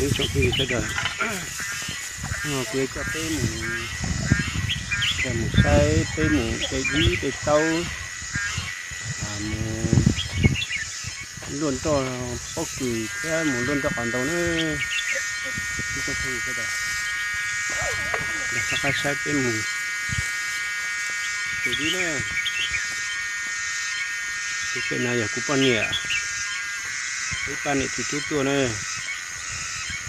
Ib tsoom phooj ywg sawv daws, no kuv yuav coj peb mus, mus saib peb mus de dib de taub, mus luaj nroj pob kws thiab mus luaj nroj qos ntoo na. Ib tsoom phooj ywg sawv daws, los soj qab saib peb mus de dib na. Tus pem no yog kuv poj niam, ib pab niam txiv tub tuaj na.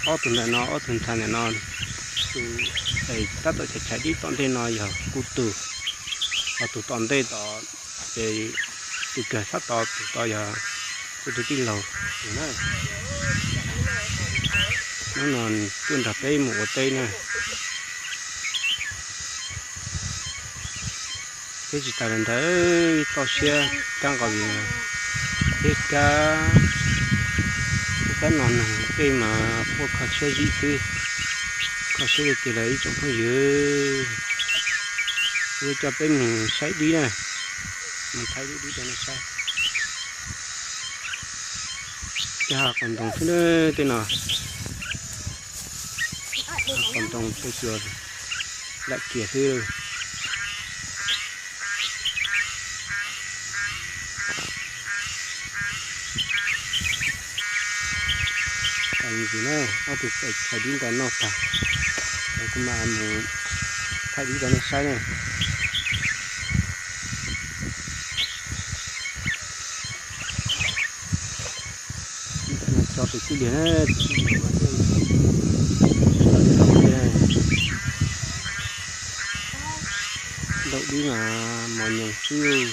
Ob tug ntawm no, ob tug ntxhais ntawm no, tus tab tom chais chais dib tom ntej no yog kuv tus, ho tus tom ntej tod ces tus kawg sab tod, tus tod yog kuv tus tij laug na. Hnub no tuaj nrog peb mus ua teb na. Thiab tsis tas li ntawd, toj siab kab nqos vim thiab kab, kab no nag tej mas quaj kho siab zim xwb, kho siab tiag tiag li ib tsoom phooj ywg. Kuv yuav coj peb mus saib dib na, mus thaij lub dib rau nej saib. Tej hav qos ntoo xwb na, tej no hav qos ntoo tej tsuas lam kiag xwb. Tam sim na, ob tug txawm thaij dib ntawm no tag, kuv mam mus thaij dib rau nej saib na. Tso tus tij laug na, tus tij laug mas, ntaus dib mas mos nyoos xwb.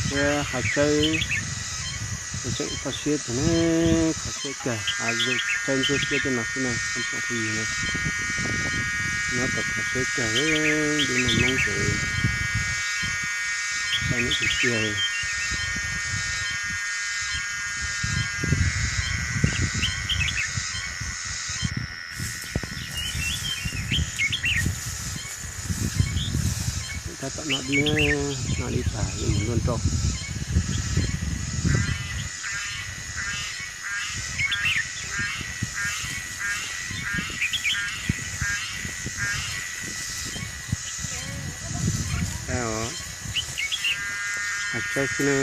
Thiab hav tsawb, tseem kho siab tiag na, kho siab kawg, hav tsawb ntsuab xiab tej no xwb na, ib tsoom phooj ywg na. Nyob tau kho siab kawg, lub neej Hmoob ces saib nim tus tiag. Tab tom noj dib, noj dib tag yuav mus luaj nroj. Hav tsawb xwb na.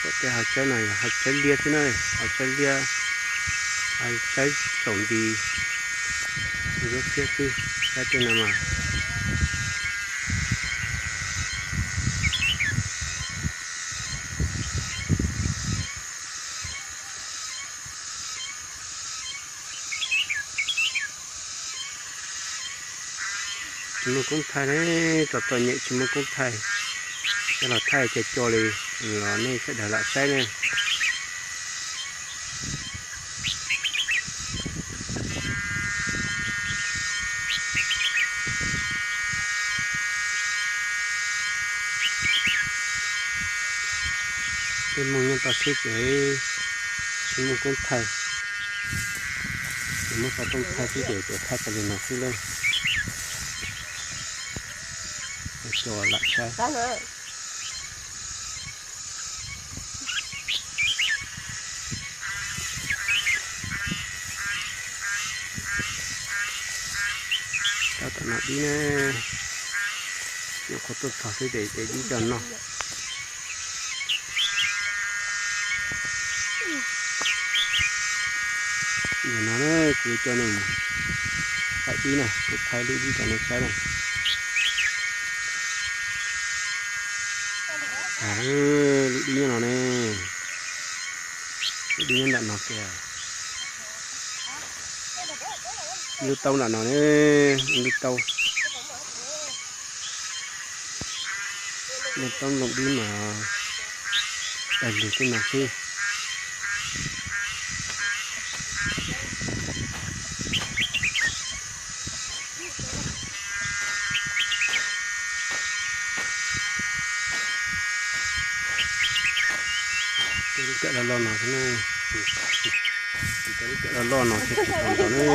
Pom tej hav tsawb no yog hav tsawb liab xwb na, hav tsawb liab, hav tsawb tsaus nti, ntsuab xiab xwb, saib tej no mas. Tsis muaj koob thaij ne, txom txom nyem tsis muaj koob thaij. Coj los thaij co co li los nej sawv daws lam saib ne. Peb Hmoob nyob toj siab ces tsis muaj koob thaij, ces muab xov tooj thaij xwb ces thaij tau li no xwb lawm. Co lam saib. Tab tom noj dib na, nyuam qhuav tuaj txog xwb ces de dib coj noj. Nim no na kuv yuav coj nej mus thaij dib na, kuv thaij lub dib rau nej saib na. Lub dib nyob no ne, lub dib nyob nram no kiag. Lub taub nram no ne, lub taub, lub taub nplooj dib mas tawg lug tej no xwb. Tej lub kawm loj loj no xwb na. Tej lub kawm loj loj no thiaj tsis tau ntau na.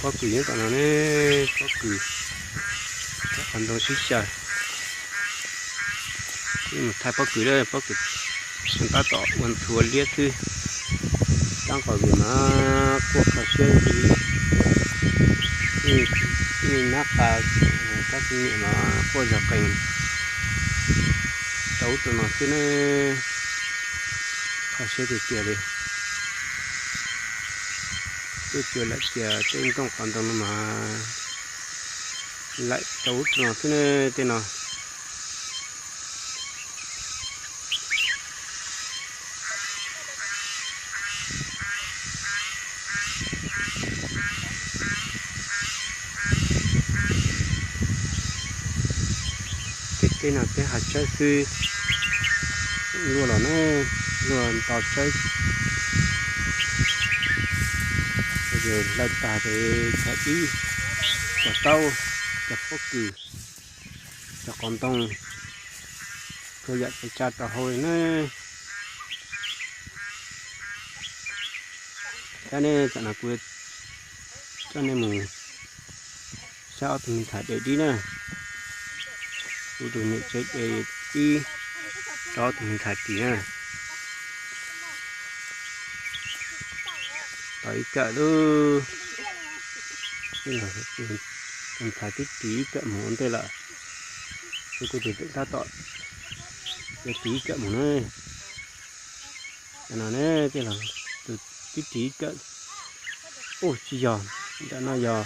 Pob kws nyob tom no ne, pob kws, qhov ntoo sib xyaw. Mus thaij pob kws, pob kws tab tom ua ntxhuav liab xwb. Tab qhov vim mas quaj kho siab li, nab qa, tab sis niam mas quaj zog qees rau ub rau no xwb ne, kho siab tiag tiag li. Tuaj cuag lawm tias tej ntoo qhov ntoo no mas laim rau ub rau no xwb ne, tej no. Tej teb no teb hav tsawb xwb, luaj los na, luaj nto tsawb. Ces hlawv tag ces cog dib, cog taub, cog pob kws, cog qos ntoo, txhua yam txhua tsav rau hauv li na. Thiab ne, tam no kuv coj nej mus saib ob tug me ntxhais de dib na. Kuv tus niam tsev de dib rau ob tug me ntxhais ris na. Tau ib kawm lub, tus ntxhais twb ris ib kawm mus ua ntej lawm. Kuv tus tsev tab tom ris ib kawm mus na. No ne, tej los tus twb ris ib kawm. Ub, tsis yog, ntawm no yog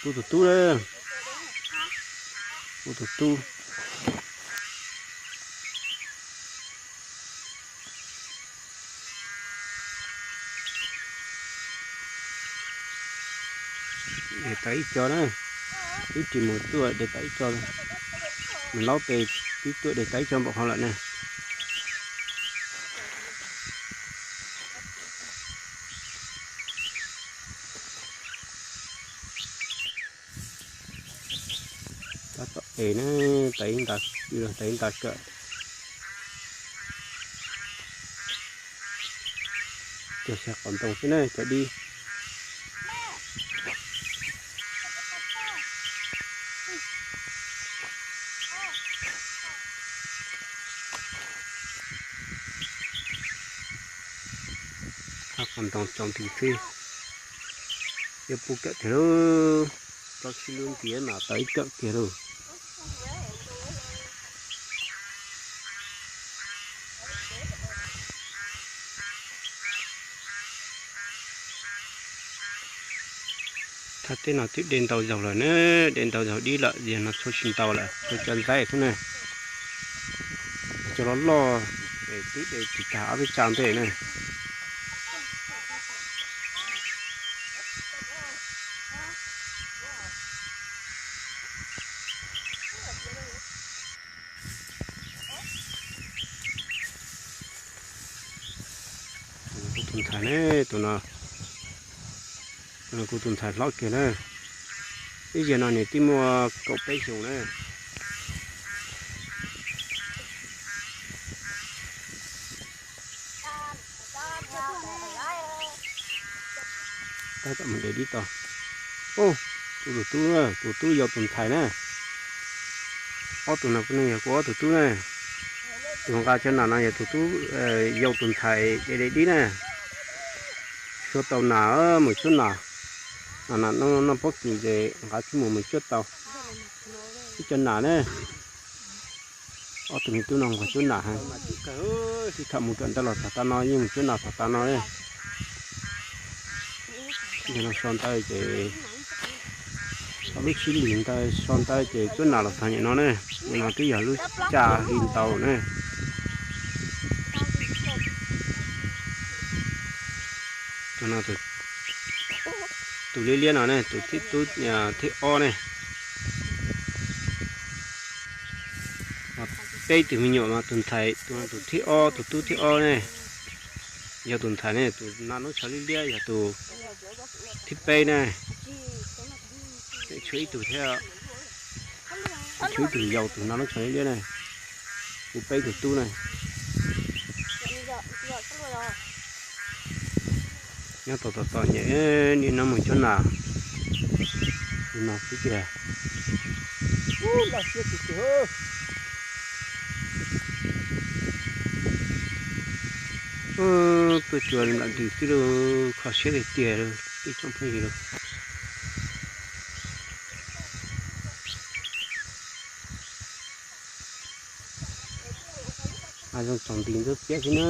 kuv tus tub na. Kuv tus tub. De tau ib co na, twb ris mus tuaj de tau ib co, mus laub pes twb tuaj de tau ib co npaum hov lawm ne. Tab tom de na, tais ib nta, tais ib nta kawm. Cog xyaw qos ntoo xwb na, cog dib. Qos ntoo tsaus nti xwb, yuav pub kawm tiag lauj. Plaub tsib lub ntiav mas tau ib kawm kiag lauj. Thaj teb no twb de ntau zaug lawm na, de ntau zaug dib lawm, yog no tshuav tsis ntau lawm, tshuav cov ntxaib xwb na. Cov loj loj es twb de tsis tag ob peb tsa ntej na. Kuv tus ntxhais ne, tus no, tus no kuv tus ntxhais hlob kiag na. Ib yam no nws twb muaj kaum peb xyoos na. Tab tom mus de dib tod. Ub, tus tus tub, tus tub yau tus ntxhais na. Ob tug no puav leej yog kuv ob tug tub na. Tus nqa cov nas no yog tus tub yau tus ntxhais de de dib na. Suav tau nas mus cuab nas. Nas noj pob kws ces nqa tshuaj mus mus cuab tau ib co nas na. Ob tug me tub no nquag cuab nas heev. Thaum mus kawm ntawv los txog tav no yeej mus cuab nas txog tav no li. Yog no so ntawd ces, tau lub tsib hlis ntawd so ntawd ces cuab nas los txog nim no ne. Nim no twb yog lub xya hli ntau na. Tus no, tus liab liab no ne, tus thib tub, thib ob ne. Peb tug me nyuam mas tus ntxhais, tus, tus thib ob, tus tub thib ob ne, yog tus ntxhais ne, tus nas noob tsho liab liab yog tus thib peb ne. Tshuav ib tug thiab, tshuav ib tug yau tus nas noob tsho liab liab ne. Kuv peb tug tub ne. Nyob tau tom tom nyem, nim no mus cov nas, tus nas xwb tiag. Tuaj tsuas nram ntws xwb lauj, kho siab tiag tiag lauj ib tsoom phooj ywg lauj. Hav zoov tsaus nti ntxuab txiab xwb na.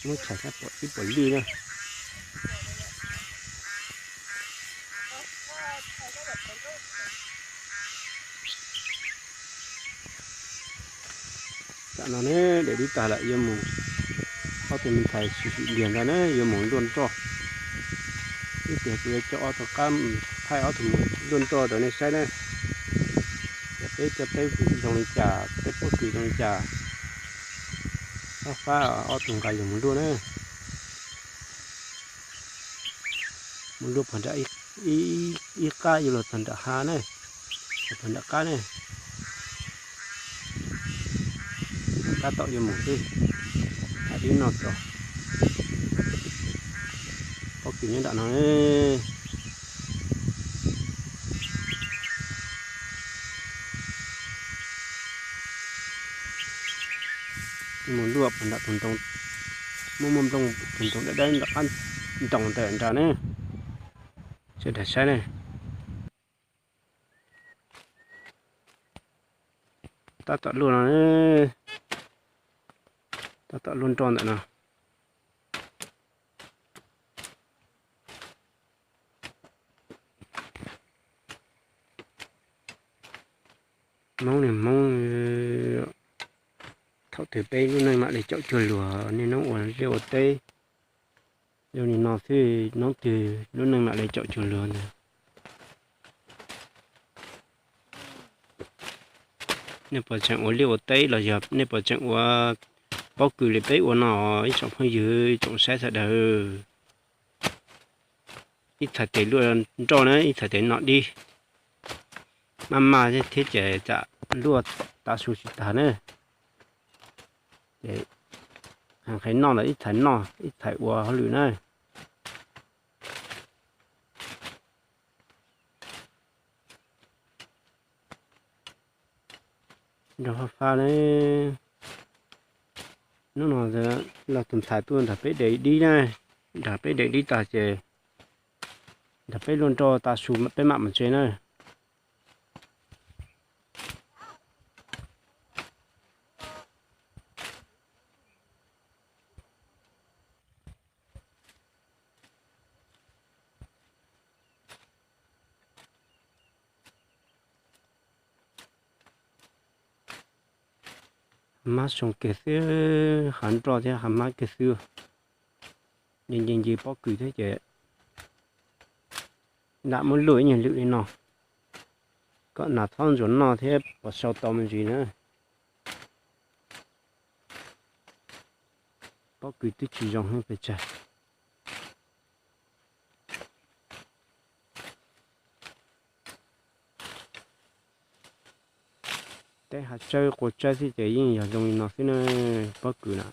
Muab tshais sab pom ib puas lwj na. Tam no ne, daim dib tag lawm yuav mus, ob tug me ntxhais sim sim liag ntag na yuav mus luaj nroj. Ib pliag kuv yuav coj ob tug qab, thaij ob tug mus luaj nroj rau nej saib na. Cov peb cov peb zoo li cas, peb pob kws zoo li cas. Fab fab ob tug nqa yus mus luaj na. Mus luaj pog nram ib qab yuav luag tog nram hav na, pog nram qab ne. Tab tom yuav mus xwb, hav dib noj tso. Pob kws nyob nram no. Mus luaj pog nram tus ntoo, muaj muaj nplooj tus ntoo dawb dawb nram qab ntoo ntawm nrad ne. Sawv daws saib ne. Tab tom luaj no, tab tom luaj nroj ntawm no. Hmoob niag Hmoob, thaum twg peb lub neej mam li caum cuag luag, niaj hnub ua liaj ua teb. Zoo li no xwb, hnub twg lub neej mam li caum cuag luag ntag. Nej puas tseem ua liaj ua teb los yog nej puas tseem ua pob kws li peb ua no, ib tsoom phooj ywg tsoom saib sawv daws? Ib txhais tes luaj nroj na, ib txhais tes noj dib. Maj maj thiab ces tsam luaj tav su tsis tag na. Ces nqhis noj ntawd ib txhais noj ib txhais ua hauj lwm na. Nrog fab fab ne. Hnub no los tus ntxhais tuaj nrog peb de dib na, nrog peb de dib tag ces nrog peb luaj nroj tav su peb mam mus tsev na. Hav mab zoo kiag xwb, hav nroj thiab hav mab kiag xwb. Nce nce nce pob kws thiab ces lam muab luaj ib nyuag lwm li no, kom nas txhob ntsuas noj thiab puas sau tau me ntsis na. Pob kws twb tsis zoo heev pes tsawg. Teb hav tsawb quav tsawb xwb ces yeej yog zoo li no xwb na, pob kws na.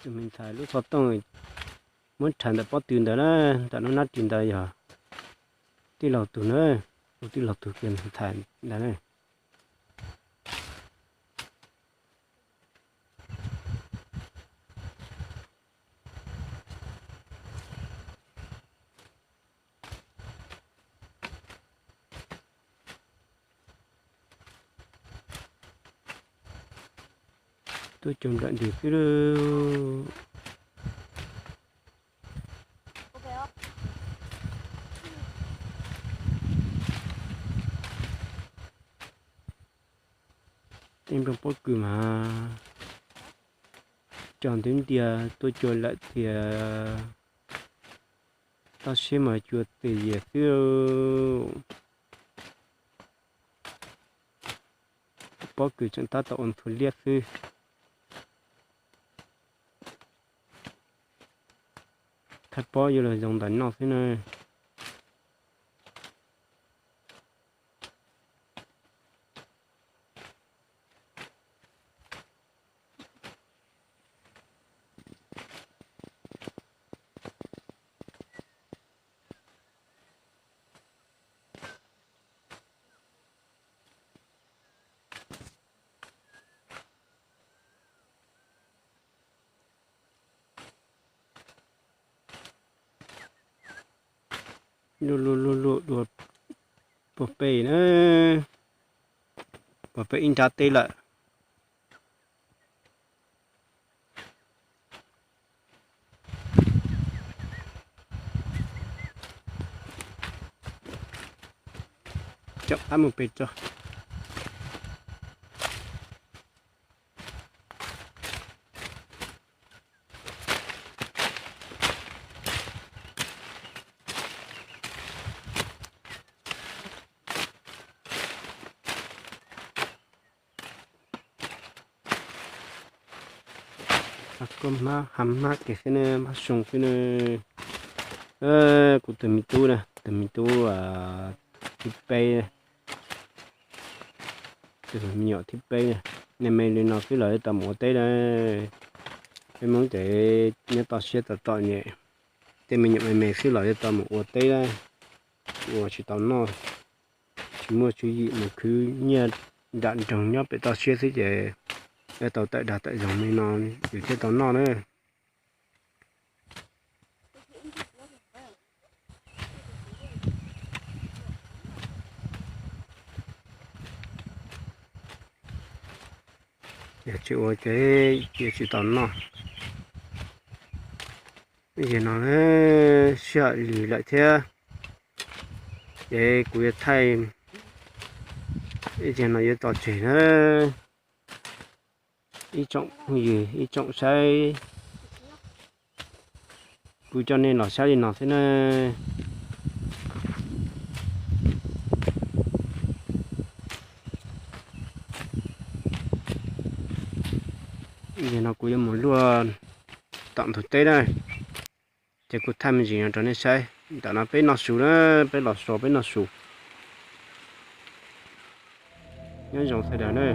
Tus me ntxhais lub xov tooj muab rhais ntawm pob tw ntawd na, ntawm lub nab ris ntawd yog tij laug tug na, tus tij laug tug kiag ntxhais ntawd na. Tuaj cua nplawm ntws xwb lauj. Tej nplooj pob kws mas cog ntiab ntias tuaj cua lawm tiag. Toj siab mas cua tes yias xwb. Pob kws tseem tab tom ua ntxhuav liab xwb. Thaij pob yuav los zoo ntawm no xwb na. Luaj luaj luaj luaj dua puag pem na, puag pem ib nrab teb lawm. Caum qab mus pem tso. Koj hmab ha hmab kiag xwb ne, hmab soo xwb ne. Kuv tus me tub na, tus me tub thib peb, tus me nyuam thib peb na, me me li no xwb los yuav tau mus ua teb na. Peb Hmoob ces nyob toj siab tau tom nyem, tej me nyuam me me xwb los yuav tau mus ua teb na, ua tsis tau noj, tsis muaj tswv yim mus khwv nyiaj nram nroog nyob pem toj siab xwb ces yuav tau tawm dag tawm zoog li no yus thiaj tau noj na. Yog tsis ua ces yuav tsis tau noj. Ib tsam no sij hawm lig lawm thiab, ces kuv yuav thaij, ib tsam no yuav tso tseg na. Ib tsoom phooj ywg ib tsoom saib, kuv coj nej los saib li no xwb na. Nim no kuv yuav mus luaj tom ntug teb na, ces kuv thaij me ntsis no rau nej saib. Ntawm no peb noj su na, peb los so peb noj su. Nyob zoo sawv daws na.